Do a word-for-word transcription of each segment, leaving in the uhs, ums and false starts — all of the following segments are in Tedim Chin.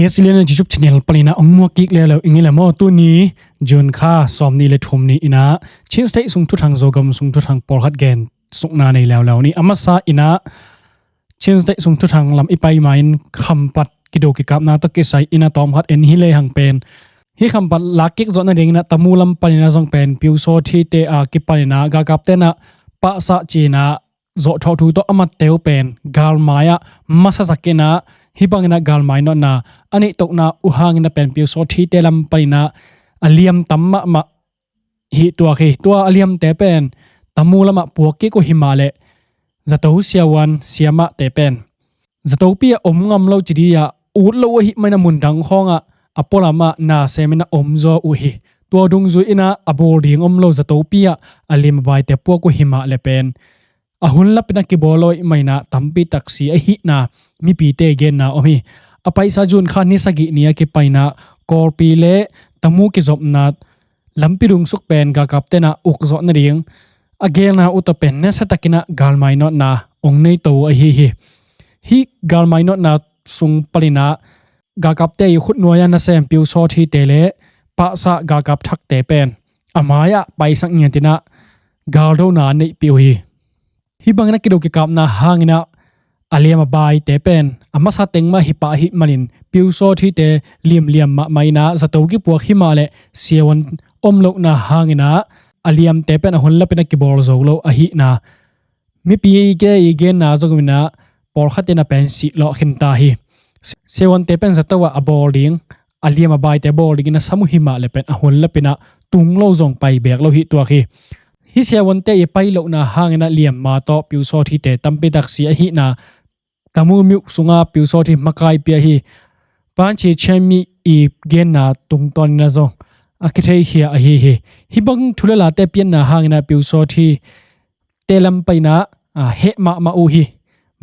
Yes, lian a YouTube channel panin ah ong muak kik leuleu ing ei le maw. Tuni June kha sawmnih le thum ni-in ah Chin State sung thuthang, Zogam sung thuthang pawlkhat gen sukna nei leuleu ni. A masa in ah Chin State sung thuthang lam i pai ma-in khampat kido kikapna tawh kisai in ah tawm khat en hi lehang pen, hih khampat lak kik zawh nadingin ah Tamu lam panin ah zong pen Pyusawthi te a kipanin ah galkapte'n ah pahsah ci-in ah zawhthawh thu tawh a matte uh pen galmai ah masasak in ah, hih bangin ah galmai nawtna a neih tohna uh hangin ah pen Pyusawthi te lam panin ah a liam tam mahmah hih tuak hi. Tua a liamte pen Tamu lamah puak kik uh himah leh zato siavuan siamahte pen zatopi ah om ngam lo ci ding a ut lo uh ahih manin ah mundang khawngah a pualam ah na semin ah omzaw uh hi. Tua dungzui in ah a bawl ding om lo zatopi ah a liam a baite puak uh himah leh pen a hun lapin ah kibawl lo ahih manin ah tampi tak si ahihna mipite genna om hi. A paisa June kha ni sagih ni a kipanin ah Kawlpi le Tamu kizopna lampi dungsuk pen galkapte'n ah uk zawh nading a gelna uh tawh pen nasiatakin ah galmai nawtna ong nei to uh ahi hi. Hih galmai nawtna sung panin ah galkapte i khutnuai ah nasem Pyusawthi te le pahsah galkap thakte pen a mai-ah paisak ngiatin ah galdona a neihpih uh hi. Hih bangin ah kido kikapna hangin ah a liam a baite pen a masa teng mah hi pah ahih manin Pyusawthi te limliam mahmah in ah zato kipuak himah leh siavuan om lohna hangin ah a liamte pen a hun lapin ah kibawl zo lo ahihna mipi ke i genna zong in ah pawlkhat in ah pen sihlawh khinta hi. Siavuante pen zato ah a bawl ding, a liam a baite bawl dingin a sam uh himah leh pen a hun lapin ah tung lo zong pai beek lo hih tuak hi. Hih siavuante i pai lohna hangin ah liamma tawh Pyusawthi te tampi tak si ahihna Tamu myo sungah Pyusawthi makaipi ahi Panchi Chemi i genna tungtawnin ah zong a kitheikhia ahi hi. Hih bang thu le late pianna hangin ah Pyusawthi te lam panin ah heh mahmah uh hi.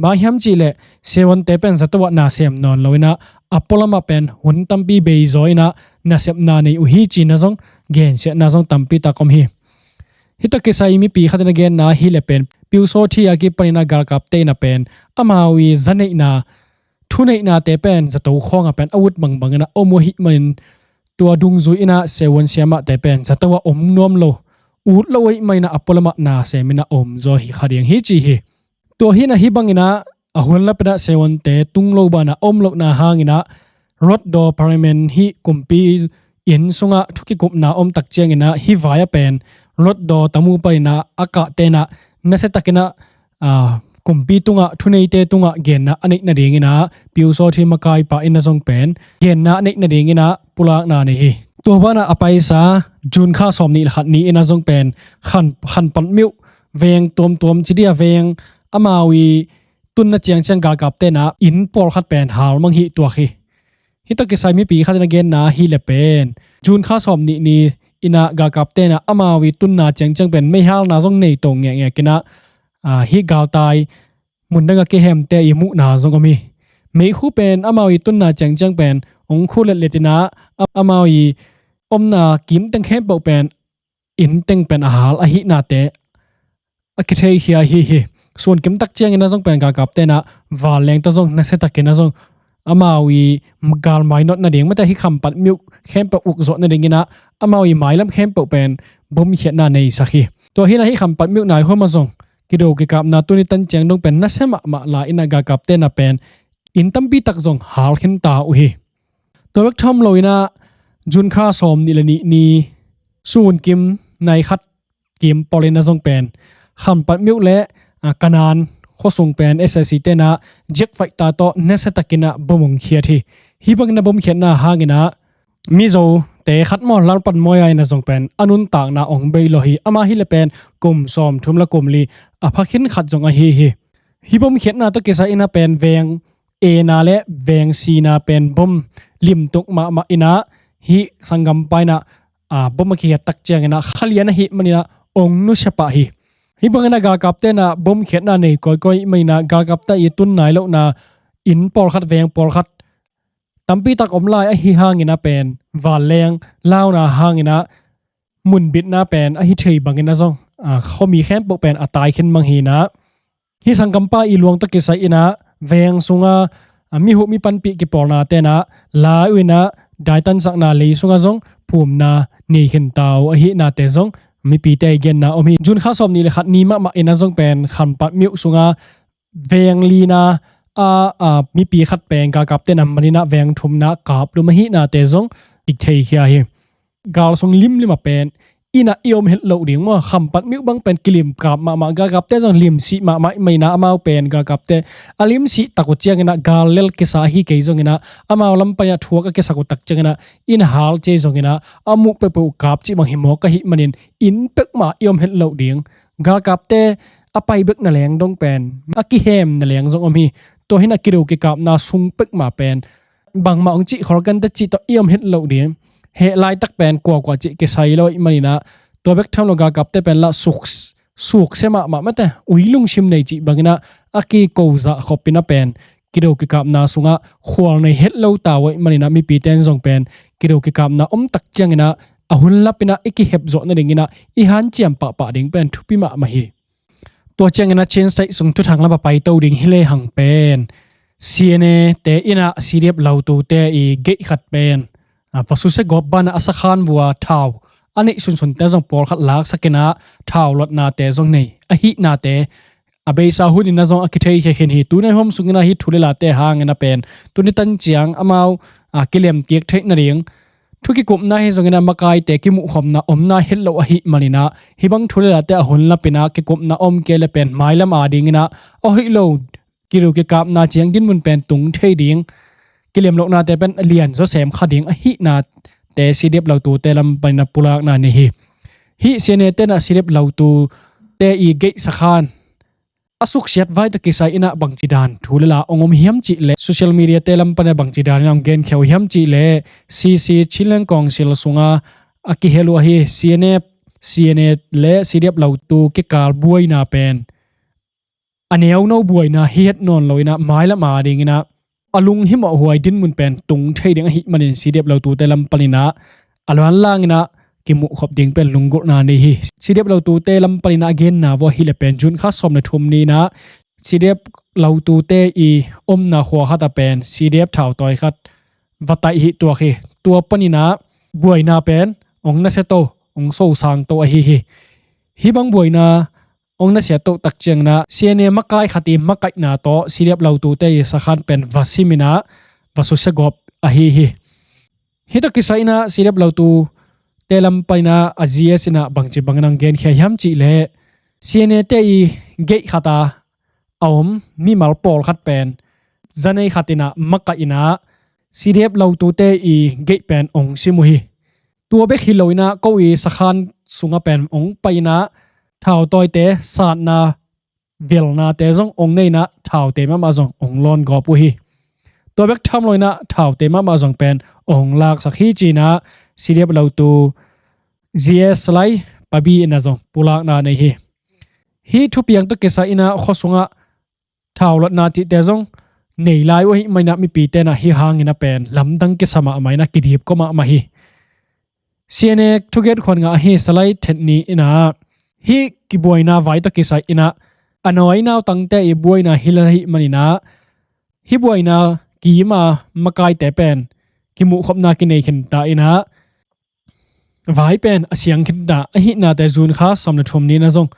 Bang hiam cih leh siavuante pen zato ah na sem nawn lo in ah a pualam ah pen hun tampi bei zaw in ah nasepna nei uh hi ci-in ah zong gensiatna zong tampi tak om hi. Hih tawh kisai mipi khat in a genna hi leh pen Pyusawthi a kipanin ah galkapte in ah pen amau i zaneihna thuneihnate pen zato khawngah pen a ut bangbang in ah om uh ahih manin tua dungzui in ah siavuan siamahte pen zato ah om nuam lo, ut lo ahih manin ah a pualam ah na semin ah omzaw hi kha ding hi ci hi. Tua hi in ah hih bangin ah a hun lapin ah siavuante tung lo banah om lohna hangin ah Rotdaw Parliament hih kumpi inn sungah thu kikupna om tak ciangin ah hih vai ah pen Rotdaw Tamu panin ah a kahte in ah nasiatakin ah kumpi tungah, thuneite tungah genna a neih nadingin ah Pyusawthi makaipa in ah zong pen genna a neih nadingin ah pulakna nei hi. Tua banah a paisa June kha sawmnih le khat ni-in ah zong pen Khan, Khanpat myo veng tuamtuam ci ding a veng amau i tunna ciangciang galkapte'n ah inn pawlkhat pen hal mang hih tuak hi. Hih tawh kisai mipi khat in a genna hi leh pen June kha sawmnih ni-in ah galkapte'n ah amau i tunna ciangciang pen meihalna zong nei to ngekngek in ah hih galtai mundang a kihemte i muhna zong om hi. Meikhu pen amau i tunna ciangciang pen ong khu letlet in ah amau i omna kimteng khempeuh pen innteng pen a hal ahihnate a kitheikhia hi hi. Sun kim tak ciangin ah zong pen galkapte'n ah vanleng tawh zong nasiatakin ah zong amau i galmai nawt nading, mate hih Khanpat myo khempeuh uk zawh nadingin ah amau i mailam khempeuh pen bomkhiatna neisak hi. Tua hi in ah hih Khanpat myo nai huam ah zong kido kikapna tuni tan ciang dong pen nasia mahmah lai in ah galkapte'n ah pen inn tampi tak zong hal khinta uh hi. Tua bek tham lo in ah June kha sawmnih le nih ni sun kim nai khat kim polin ah zong pen Khanpat myo le Kanan khuasung pen S A C te'n ah jet fighter tawh nasiatakin ah bom ong khiat hi. Hih bangin ah bomkhiatna hangin ah Mizote khat maw, Lalpanmawia in ah zong pen a nuntakna ong bei lawh hi. Amah hi leh pen kum sawmthum le kum li a pha khin khat zong ahi hi. Hih bomkhiatna tawh kisai in ah pen veng ena le veng sina pen bom limtuk mahmah in ah hih sanggampa in ah bom a kikhiat tak ciangin ah khalian ahih manin ah ong nusia pah hi. Hih bangin ah galkapte'n ah bomkhiatna nei kawikawi ahih manin ah galkapte i tun nai lohna inn pawlkhat, veng pawlkhat tampi tak om lai ahi hangin ah pen vanleng launa hangin ah munbitna pen ahi thei bangin ah zong khuami khempeuh pen a tai khin mang hi in ah hih sanggampa i luang tawh kisai in ah veng sunga a, mihuh mipanpih kipawlnate in ah lai uh in ah daitansakna lei sungah zong phumna nei khin ta uh ahihnate zong mipite i genna om hi. June kha sawm nih le khat ni mahmah in ah zong pen Khampat myuh sungah veng lina a, a, mipi khat pen galkapte in a man in ah veng thumna kaplum ahihnate zong kitheikhia hi. Gal sung limlim a pen inn ah i om het loh ding maw, Khampat myuh bang pen kilim kap mahmah, galkapte zong limsih mahmah ahih manin ah amau pen galkapte a limsih tak uh ciangin ah gal lel kisa ahi kei zongin ah amau lam panin ah thuak a kisak uh tak ciangin ah inn hal ci zongin ah a muh peuhpeuh uh kap cih bang hi mawk ahih manin inn peuhmah i om het loh ding, galkapte a pai bek na leng dong pen a kihem na leng zong om hi. Tua hi in ah kido kikapna sung peuhmah pen bangmah hong cih khol kei inteh cih tawh i om het loh ding. Heh laitak pen kuakua cih kisai lo ahih manin ah tua bek tham lo galkapte pen lah suk, suksia mahmah mate, ui lungsim nei cih bangin ah a kiko zah khop in ah pen kido kikapna sungah khual nei het lo ta uh ahih manin ah mipite in zong pen kido kikapna om tak ciangin ah a hun lap in ah i kihep zawh nadingin ah i hanciam pahpah ding pen thupi mahmah hi. Tua ciangin ah Chin State sung thuthang lam a paito ding hi lehang pen C N A te in ah C D F lotute i gate khat pen, a, va susia gawp banah a sakhan vua thau a neih sunsunte zong pawlkhat laksak in ah thau luatnate zong nei ahihnate a beisa hun in ah zong a kitheikhia khin hi. Tuni hun sungin ah hih thu le late hangin ah pen tuni tan ciang amau, a, kilem kik theih nading thu kikupna hi zongin ah makaite kimuhkhopna omna het loh ahih manin ah hih bang thu le late a hun lap in ah kikupna om kei le pen mailam a dingin ah a hoih lo kido kikapna ciang dinmun pen tung thei ding, kilem lohnate pen a lian zaw sem kha ding ahihnate C D F lotute lam panin ah pulakna nei hi. Hih C N A te in ah C D F lotute i gate sakhan a suksiat vai tawh kisai in ah bangci dan thu le la hong om hiam cih leh social media te lam panin ah bangci dan in ah hong genkhia uh hiam cih leh C C Chinland Council sungah a kihel uh ahi C N F, C N A le C D F lotu kikal buaina pen a neuno buaina hi het nawn lo in ah mailam a dingin ah a lunghimawh huai dinmun pen tung thei ding ahih manin C D F lotute lam panin ah a luanlang in ah kimuhkhop ding pen lunggulhna nei hi. C D F lotute lam panin ah a genna vua hi le pen June kha sawm le thum ni in ah C D F lotute i omna khua khat ah pen C D F thautawi khat va taih hi tuak hi. Tua panin ah buaina pen hong nasia to, hong sosang to ahi hi. Hih bang buaina hong nasia to tak ciangin ah C N A makai khat i makaihna tawh C D F lotute i sakhan pen va sim in ah va susia gawp ahi hi. Hih tawh kisai in ah C D F lotute lam panin ah a G S in ah bangci bangin ah hong genkhia hiam cih leh C N A te i gate khat a a om mimal pawlkhat pen zanei khat in ah makaih in ah C D F lotute i gate pen hong sim uh hi. Tua bek hi lo in ah ko i sakhan sungah pen hong pai in ah thautawite satna velnate zong hong nei in ah thaute mahmah zong hong lawn gawp uh hi. Tua bek tham lo in ah thaute mahmah zong pen hong laksak hi ci in ah C D F lotu G S Salai Pabi in ah zong pulakna nei hi. Hih thupiang tawh kisai in ah khua sungah thau luatna cihte zong nei lai uh ahih manin ah mipite in ah hih hangin ah pen lamdang kisa mahmah in ah kidip kua mahmah hi. C N A thugen khuan ngah ahi Salai Thet Ni in ah hih kibuaina vai tawh kisai in ah a nawi nautangte i buaina hi lel ahih manin ah hih buaina kim a makaite pen kimuhkhopna kinei khin ta in ah vai pen a siang khin ta ahihnate June kha sawm le thum ni in ah zong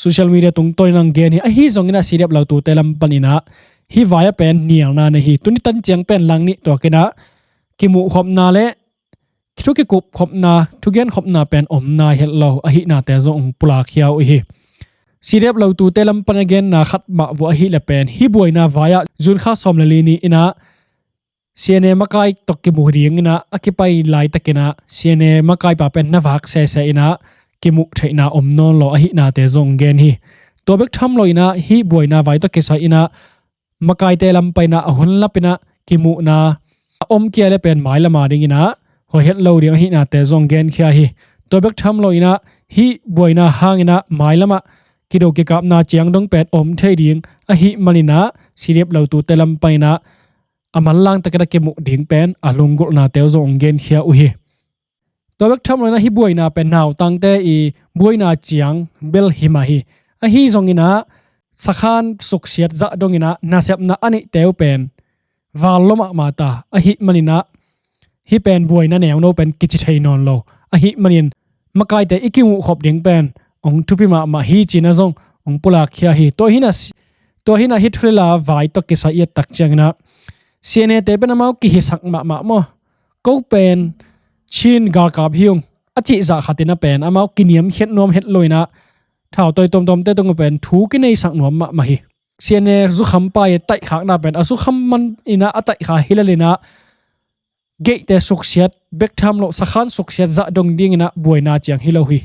social media tungtawn in ah hong gen hi. Ahi zongin ah C D F lotute lam panin ah hih vai ah pen nialna nei hi. Tuni tan ciang pen lang nih tuak in ah kimuhkhopna le thu kikupkhopna, thugenkhopna pen omna hi lo ahihnate zong hong pulakkhia uh hi. C D F lotute lam panin ah genna khat mah vua ahi le pen hih buaina vai ah June kha sawm le li ni in ah C N A makai tawh kimu dingin ah a kipai laitakin ah C N A makaipa pen na vak sese in ah kimuh theihna om nawn lo ahihnate zong gen hi. Tua bek tham lo in ah hih buaina vai tawh kisai in ah makaite lam panin ah a hun lap in ah kimuhna a om kei le pen mailam a dingin ah hoih het lo ding ahihnate zong genkhia hi. Tua bek tham lo in ah hih buaina hangin ah mailam ah kido kikapna ciang dong pen om thei ding ahih manin ah C D F lotute lam panin ah a manlang takin ah kimuh ding pen a lunggulhnate uh zong hong genkhia uh hi. Tua bek tham lo in ah hih buaina pen nautangte i buaina ciang bel hi mah hi. Ahi zongin ah sakhan suksiat zah dongin ah nasepna a neihte uh pen val lo mahmah ta ahih manin ah, hih pen buaina neuno pen kici thei nawn lo ahih manin, makaite i kimuh khop ding pen hong thupi mahmah hi ci-in ah zong hong pulak khia hi. Tua hi-in ah si-, tua hi-in ah hih thu le la vai tawh kisai i et tak ciangin ah, C N A te pen amau kihisak mahmah maw. Ko pen Chin galkap hi ung a cih zah khat in ah pen amau kiniamkhiat nuam het lo-in ah, thautawi tuamtuamte tung pen thu kineisak nuam mahmah hi. C N A zukham pai taihkhakna pen a zukham man in ah a taihkha hi lel-in ah, gate-te suksiat bek tham lo, sakhan suksiat zah dong dingin ah buaina ciang hi lo hi.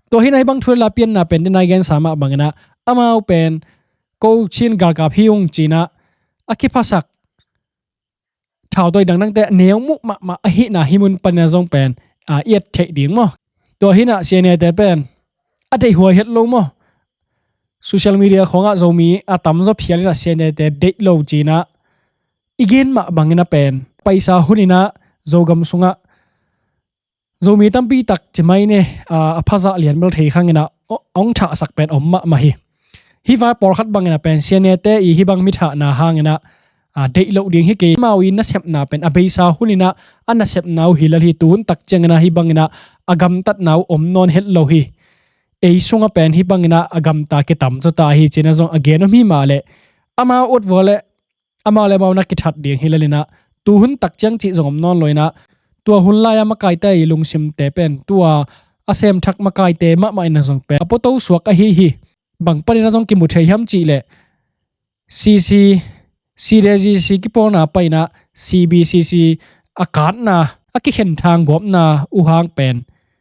Tua hi-in ah hih bang thu le la pianna pen den a i gensa mah bangin ah, amau pen ko Chin galkap hi ung ci-in ah a kiphasak thautawi dangdangte neu muh mahmah ahihna hih mun panin ah zong pen, a, i et theih ding maw. Tua hi-in ah C N A te pen a deihhuai het lo maw. Social media khawngah Zomi a tamzaw phial in ah C N A te deih lo ci-in ah i gen mah bangin ah pen paisa hun in ah Zogam sungah Zomi tampi tak ci mai ne, a, a phazah lian bel thei khangin ah, o-, hong thahsak pen om mahmah hi. Hih vai pawlkhat bangin ah pen C N A te i hih bang mi thahna hangin ah, a, deih loh ding hi kei. Amau i nasepna pen a beisa hun in ah a nasepna uh hi lel hi. Tuhun tak ciangin ah hih bangin ah a gamtatna uh om nawn het lo hi. Ei sungah pen hih bangin ah a gamta kitamzaw ta hi ci-in ah zong a gen om hi mah leh, amau ut vua leh amau le amau na kithat ding hi lel-in ah, tuhun tak ciang cih zong om nawn lo-in ah, tua hun lai-a makaite i lungsimte pen tua a semthak makaite mahmah in ah zong pen a puato suak ahi hi. Bang panin ah zong kimu thei hiam cih leh, C C, C D G C kipawlna pai-in ah C B C C a katna, a kikhen thang gawpna uh hang pen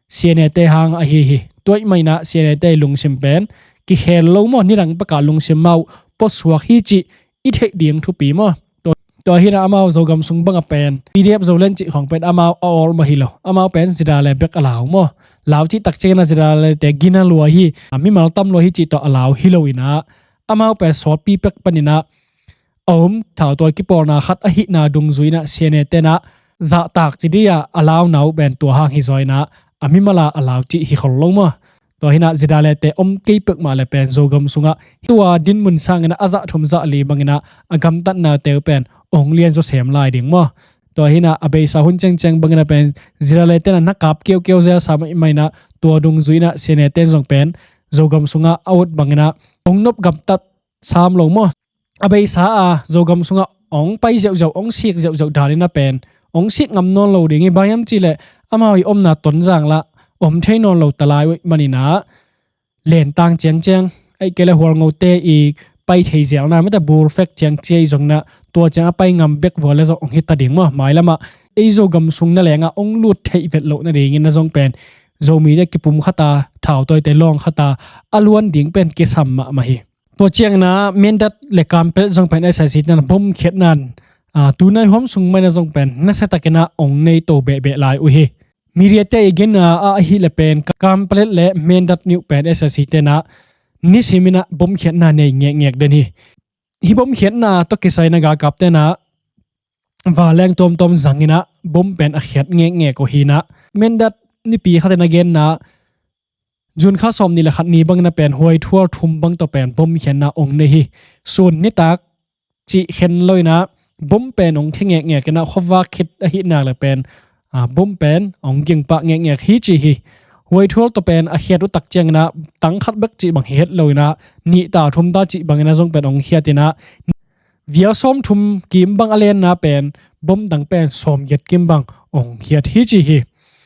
C N A te hang ahi hi. Tua ahih manin ah C N A te i lungsim pen kikhel lo maw, nidang peka lungsim mah uh puasuak hi cih i theih ding thupi maw. Tua, tua hi-in ah amau Zogam sung bangah pen P D F Zoland cih khawng pen amau a awl mah hi lo. Amau pen ZRA le bek a lau maw. Lau cih tak ciangin ah ZRA le te gina lua hi, a mimal tam lua hi cih tawh a lau hi lo-in ah, amau pen sawtpi pek panin ah a om thautawi kipawlna khat ahihna dungzui-in ah C N A te in ah zahtak ci ding a a launa uh pen tua hang hi zaw-in ah a mimal a a lau cih hi khol lo maw. Tua hi-in ah ZRA le te om kei pek mah leh pen Zogam sungah tua dinmun sangin ah a zah thum zah li bangin ah a gamtatnate uh pen hong lianzaw sem lai ding maw. Tua hi-in ah a beisa hun ciangciang bangin ah pen ZRA le te in ah na kap kiaukiau zelsa mah in ah, tua dungzui-in ah C N A te in zong pen Zogam sungah a ut bangin ah hong nop gamtat sam lo maw. A beisa a Zogam sungah hong pai ziauziau, hong sik ziauziau dan in ah pen hong sik ngam nawn lo ding hi. Bang hiam cih leh amau i omna Tonzang lah om thei nawn lo ta lai uh ahih manin ah, lentang ciangciang, ahih kei leh Hualngote i pai thei zelna, mate bulfek ciang ci-a i zong in ah, tua ciang a pai ngam bek vua leh zong hong hi ta ding maw. Mailam ah ei Zogam sung nangawn ah hong lut theih vet loh nadingin ah zong pen Zomite kipumkhat a, thautawite lawngkhat a, a luan ding pen kisam mahmah hi. Tua ciangin ah Mindat le Kanpetlet zong pen S A C te in ah bomkhiatna, a, tunai huam sung mah in ah zong pen nasiatakin ah hong nei to behbeh lai uh hi. Media te i genna ah ahih leh pen Kanpetlet le Mindat ni uh pen S A C te in ah nisimin ah bomkhiatna nei ngekngek den hi. Hih bomkhiatna tawh kisai in ah galkapte in ah vanleng tuamtuam zangin ah bom pen a khiat ngekngek uh hi-in ah, Mindat mipi khat in a genna ah June kha sawmnih le khat ni bangin ah pen huaithual thum bang tawh pen bomkhiatna hong nei hi. Sun nitak cih khen lo-in ah bom pen hong khia ngekngek in ah, khuavak khit ahih nak leh pen, a, bom pen hong ging pah ngekngek hi ci hi. Huaithual tawh pen a khiat uh tak ciangin ah tang khat bek cih bang hi het lo-in ah, nih ta thum ta cih bangin ah zong pen hong khiat in ah, vial sawmthum kim bang a lenna pen bom dang pen sawmgiat kim bang hong khiat hi ci hi.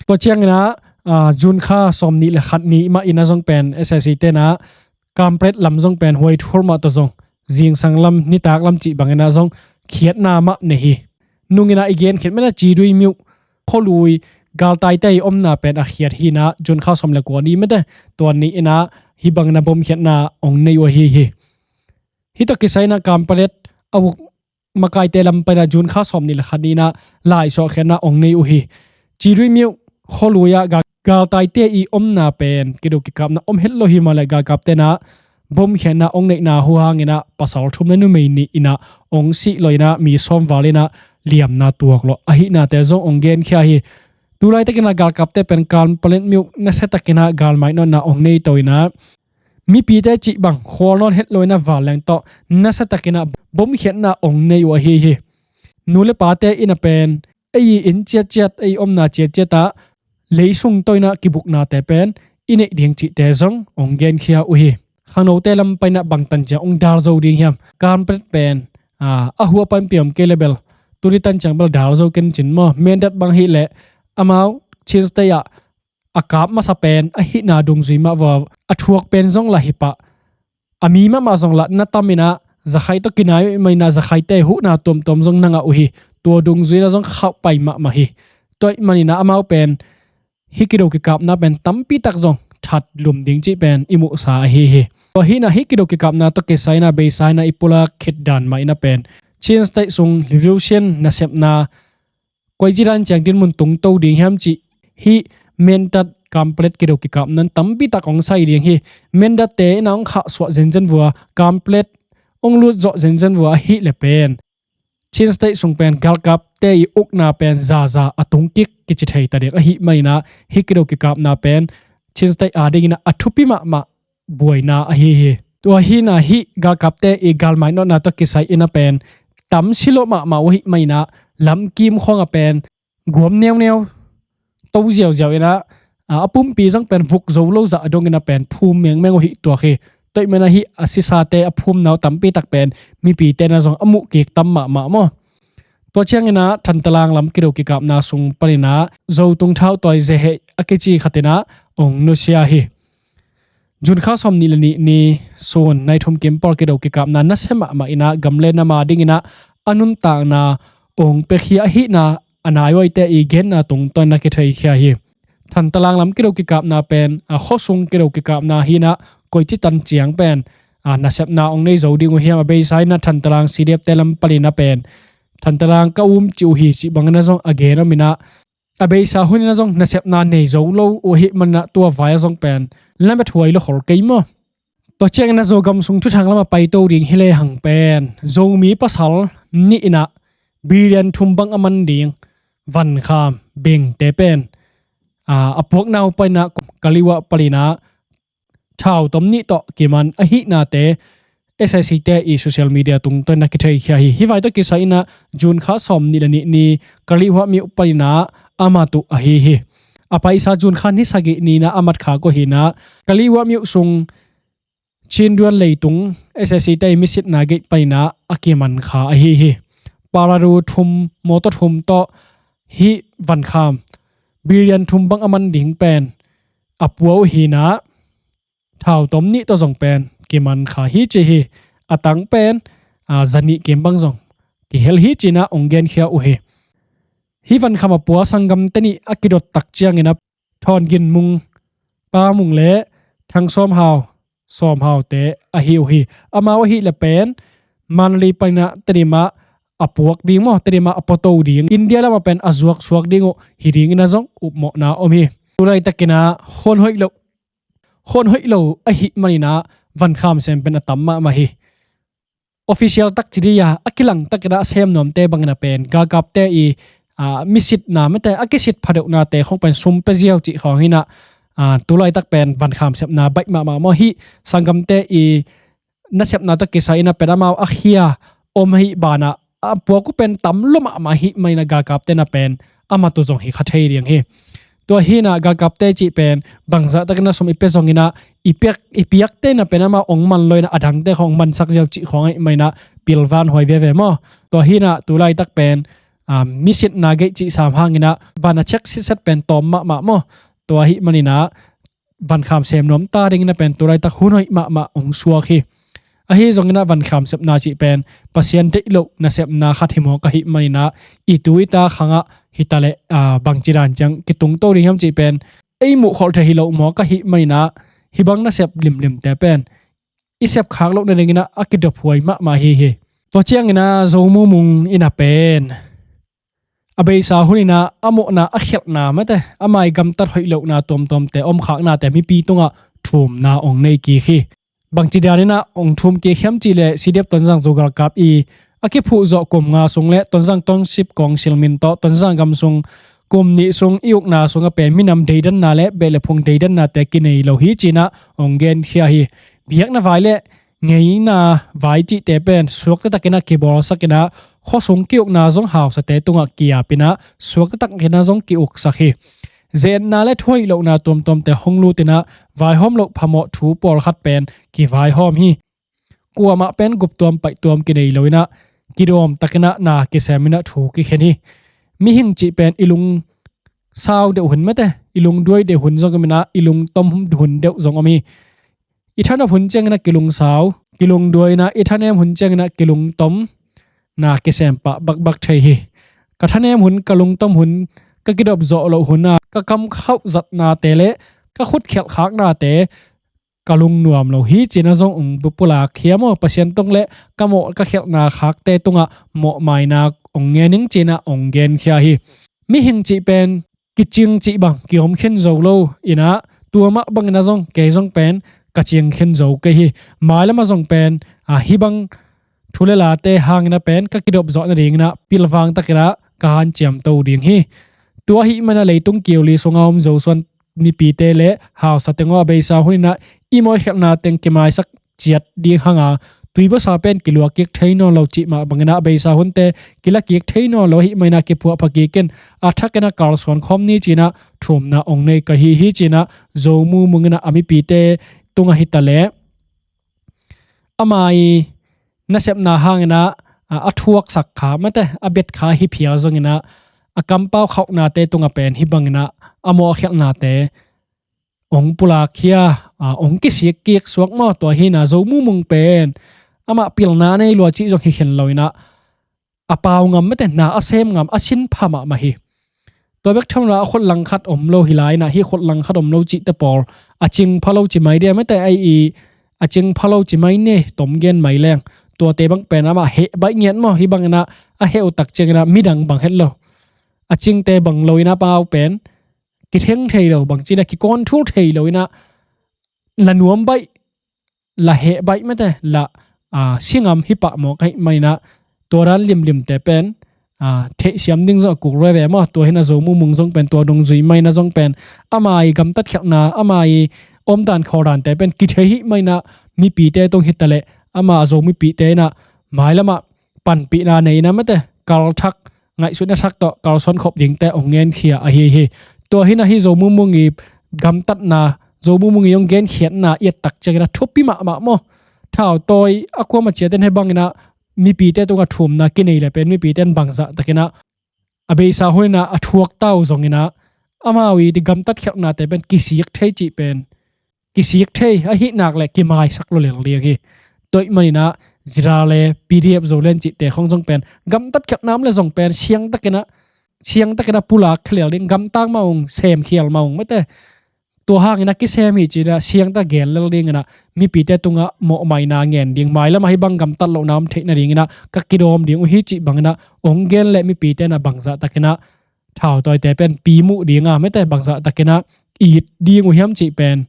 Tua ciangin ah, a, June kha sawmnih le khat ni mah in ah zong pen S A C te in ah Kanpetlet lam zong pen huaithual mah tawh zong zingsang lam, nitak lam cih bangin ah zong khiatna mah nei hi. Nung in ah i gen khit mah in ah Cidui myo khualui galtaite i omna pen a khiat hi-in ah, June kha sawm le kua ni mate, tua ni in ah hih bangin ah bomkhiatna hong nei uh ahi hi. Hih tawh kisai in ah Kanpetlet a uk makaite lam pan in ah June kha sawmnih le khat ni in ah laisuahkhiatna hong nei uh hi. Cidui myo khualui ah gal-, galtaite i omna pen kiduk kikapna om het lo hi mah leh galkapte in ah bomkhiatna hong neihna uh hangin ah pasal thum le numei nih in ah hong sih lawh in ah mi sawm val in ah liamna tuak lawh ahihnate zong hong genkhia hi. Tulaitakin ah galkapte pen Kanpetlet myo nasiatakin ah galmai nawnna hong nei to in ah, mipite cih bang khual nawn het lo-in ah vanleng tawh nasiatakin ah bomkhiatna hong nei uh ahi hi. nu le pate in a pen ei inn ciatciat, ei omna ciatciat ah leisung tawh in a kibuknate pen i neih ding cihte zong hong genkhia uh hi. Khangnote lam pan in a bangtan ciang hong dal zo ding hiam? Kanpetlet pen a, a hua pan pia om kei le bel tuni tan ciang bel dal zo ken cin maw. Mindat bang hi leh amau Chin State ah a kap masa pen ahihna dungzui mah vua a thuak pen zong lah hi pah. A mi mahmah zong lah na tam in a, Zakhaite tawh kinai uh ahih man in a, Zakhaite huhna tuamtuam zong na ngah uh hi. Tua dungzui in a zong khauh pai mahmah hi. Tua ahih man in a amau pen hih kido kikapna pen tampi tak zong that lum ding cih pen i muhsa ahi hi. Tua hi in a hih kido kikapna tawh kisai in a beisa in a i pulak khit dan mah in a pen Chin State sung revolution nasepna koici dan ciang dinmun tungto ding hiam cih hih Mindat Kanpetlet kido kikapna in tampi tak hong sai ding hi. Mindatte in a hong khahsuah zenzen vua, Kanpetlet hong lut zawh zenzen vua ahih leh pen Chin State sung pen galkapte i ukna pen zaza a tung kik kici thei ta ding ahih man in a hih kido kikapna pen Chin State ading in a a thupi mahmah buaina ahi hi. Tua hi in a hih galkapte i galmai nawtna tawh kisai in a pen tam si lo mahmah uh ahih man in a lamkim khawng a pen guam neuneu to ziauziau in a, a, a pumpi zong pen vuk zo lo zah a dong in a pen phum mengmeng uh hi tuak hi. Tua ahih man a hih a sisate a phumna uh tampi tak pen mipite in a zong a muh kik tam mahmah maw. Tua ciang in a Thantalang lam kido kikapna sung pan in a Zotung Thau Tawi Ze Heh a kici khat in a hong nusia hi. June kha sawmnih le nih ni sun nai thum kim pawl kido kikapna nasia mahmah in a gam le nam ading in a a nuntakna hong piakhia ahihna a naihuaite i genna tungtawn in a kitheikhia hi. Thantalang lam kido kikapna pen a khuasung kido kikapna hi in a koici tan ciang pen a nasepna hong nei zo ding uh hiam? A beisa in a Thantalang C D F te lam pan in a pen Thantalang ka um ci uh hi cih bang in a zong a gen om in a, a beisa hun in a zong nasepna nei zo lo uh ahih man in a tua vai a zong pen lamethuai lo khol kei maw. Tua ciang in a Zogam sung thuthang lam a paito ding hi lehang pen Zomi pasal nih in a billion thum bang a man ding vankham bengte pen a, a puakna uh pan in a Kaliwa pan in a thau tom nih tawh kiman ahihnate S I C te i social media tungtawn in a kitheikhia hi. Hih vai tawh kisai in a June kha sawmnih le nih ni Kaliwa myo pan in a a mat uh ahi hi. A paisa June kha ni sagih ni in a a mat khak uh hi in a Kaliwa myo sung Chinduan leitung S I C te i misitna gate pan in a a kiman kha ahi hi. Paladu thum, mawtaw thum tawh hih vankham billion thum bang a man ding pen a pua uh hi in a thau tom nih tawh zong pen kiman kha hi ci hi. A tang pen a, zanih kim bang zong kihel hi ci in a hong genkhia uh hi. Hih vankham a pua sanggamte nih a kidot tak ciang in a Thawn Gin Mung, Pa Mung le Thang Sawm Hau, Sawm Haute ahi uh hi. Amau ahih leh pen Mandalay pan in a Tedim ah a puak ding maw, Tedim ah a puato ding, India lam ah pen a zuak suak ding uh hi ding in a zong upmawhna om hi. Tulaitak in a khuan hoih lo, khuan hoih lo ahih man in a vankham sem pen a tam mahmah hi. Official tak ci dih a, a kilang tak in a a sem nuamte bang in a pen galkapte i, a, misitna mate a kisit phadeuhnate khawng pen sum pia ziau cih khawng hi in a, a, tulaitak pen vankham sepna baih mahmah maw. Hih sanggamte i nasepna tawh kisai in a pen amau a khia om ahih ban ah a puak uh pen tam lo mahmah ahih man in a galkapte in a pen a mat uh zong hi kha thei ding hi. Tua hi in a galkapte cih pen bangzah tak in a sum i pia zong in a i piak, i piakte in a pen amau hong man lo in a a dangte khawng hong mansak ziau cih khawng ahih man in a pilvan huai veve maw. Tua hi in a tulaitak pen, a, misitna gate cih sam hang in a van a check sitset pen tawm mahmah maw. Tua ahih man in a vankham sem nuam ta ding in a pen tulaitak hun hoih mahmah hong suak hi. Ahi zong in a vankham sepna cih pen Pasian deih loh nasepna khat hi mawk ahih man in a i tu i ta khang ah hi ta leh, a, bangci dan ciang kitungto ding hiam cih pen ei muh kholh thei hi lo mawk ahih man in a hih bang nasep limlimte pen i sep khak loh nading in a a kidop huai mahmah hi hi. Tua ciang in a Zo Mu Mung in a pen a beisa hun in a a mawhna a khialhna mate, ama i gamtat hoih lohna tuamtuamte om khaknate mipi tungah thumna hong nei kik hi. Bangci dan in a hong thum kik hiam cih leh C D F Tonzang Zo galkap i a kiphuh zawh kum nga sung le Tonzang Township Council min tawh Tonzang gam sung kum nih sung i ukna sung a pen minam deidanna le beh le phung deidannate kinei lo hi ci in a hong genkhia hi. Biakna vai le ngeina vai cihte pen suakta takin ah kibawlsakin ah khuasung ki-ukna zong hausate tungah ki-apin ah suakta takin ah zong ki-uksak hi. Zenna le thuhoih lohna tuamtuamte hong lutin ah vaihawm loh phamawh thu pawlkhat pen kivaihawm hi. Kuamah pen guptuam paihtuam kinei loin ah kidawm takin ah na kisemin ah thu kikhen hi. Mihing cih pen i lungsau deuh hun mate, i lungduai deuh hun zong om in ah i lungtom hun deuh zong om hi. I thanop hun ciangin ah kilungsau, kilungduai in ah i thanem hun ciangin ah kilungtom na kisem pah bakbak thei hi. Ka thanem hun, ka lungtom hun, ka kidop zawh loh hun ah ka kam khauh zatnate le ka khut khialh khaknate ka lungnuam lo hi ci-in ah zong ong pulak hi a maw. Pasian tung le ka mawh ka khialhna khakte tungah mawhmaina ong ngen ing ci-in ah ong genkhia hi. Mihing cih pen kicing cih bang ki-om khin zo lo in ah, tua mah bangin ah zong kei zong pen ka cing khin zo kei hi. Mailam ah zong pen, a, hih bang thu le late hangin ah pen ka kidop zawh nadingin ah pilvang takin ah ka hanciam to ding hi. Tua ahih manin ah leitung kiuli sungah om Zosuan mipite le hausa teng aw, a beisa hunin ah i mawhkhialhna teng kimaisak ciat ding hang a, tuibasa pen kilua kik thei nawn lo cih mah bangin ah a beisa hunte kila kik thei nawn lo ahih manin ah kiphuahpha kik in a thakin ah kalsuan khawm ni ci-in ah thumna ong nei ka hi hi ci-in ah Zo Mu Mung in ah a mipite tungah hi ta leh ama i nasepna hangin ah, a, a thuaksak kha mate, a bet kha hi phial zongin ah a kampau khauhnate tungah pen hih bangin ah a mawhkhialhnate ong pulak hi a, a, ong kisik kik suak maw. Tua hi-in ah Zo Mu Mung pen amah pilna nei lua cih zong hi khin loin ah a pau ngam mate, na a sem ngam, a sin pha mahmah hi. Tua bek tham lo a khut langkhat om lo hi lai-in ah, hih khut langkhat om lo cihte pawl a cing pha lo ci mai dia mate, ai i a cing pha lo ci mai ni, tom gen mai leng. Tuate bang pen amah heh baih ngiat maw, hih bangin ah a heh uh tak ciangin ah midang bang het lo, a cingte bang loin ah pau pen kitheng thei lo, bangci-in ah kikawnthul thei loin ah la nuam baih, la heh baih mate, la, a, si ngam hi pah mawk ahih manin ah tua dan limlimte pen, a, theihsiam ding zong a kul veve maw. Tua hi-in ah Zo Mu Mung zong pen tua dungzui manin ah zong pen ama i gamtat khialhna, ama i omdan khawldante pen kithei ahih manin ah mipite tung hi ta leh ama Zo mipite in ah mailam ah panpihna nei-in ah mate, kalthak, ngaihsutna thak tawh kalsuan khop dingte ong ngenkhia ahi hi. Tua hi-in ah hih Zo Mu Mung i gamtatna, Zo Mu Mung i ong genkhiatna i et tak ciangin ah thupi mahmah maw. Thautawi a kuamah ciat in hih bangin ah mipite tungah thumna kinei leh pen mipite in bangzah takin ah a beisa hunin ah a thuak ta uh zongin ah amau i gamtat khialhnate pen kisik thei cih pen kisik thei ahih nak leh kimaisak lua lel ding hi. Tua ahih manin ah ZRA le PDF Zoland cihte khawng zong pen gamtat khialhna om leh zong pen siangtakin ah, siangtakin ah pulak kha lel ding, gamtang mah ung, semkhial mah ung mate. Tua hangin ah kisem hi ci-in ah siangtah gen lel dingin ah mipite tungah mawhmaina ngen ding, mailam ah hih bang gamtat lohna om theih nadingin ah ka kidawm ding uh hi cih bangin ah ong gen leh mipite in ah bangzah takin ah thautawite pen pi muh ding a mate, bangzah takin ah it ding uh hiam cih pen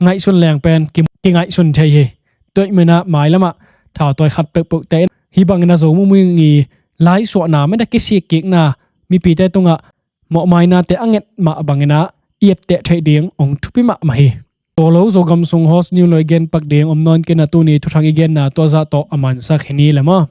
ngaihsun leng pen ki, kingaihsun thei hi. Tua ahih manin ah mailam ah thautawi khat peuhpeuhte in hih bangin ah Zo Mu Mung i laisuahna mate, kisik kikna, mipite tungah mawhmainate a nget mah bangin ah i etteh theih ding ong thupi mahmah hi. Tua lo Zogam sung hot news lo i gen pak ding om nawn kei in ah tuni thuthang i genna tua zah tawh a mansak hi ni le maw.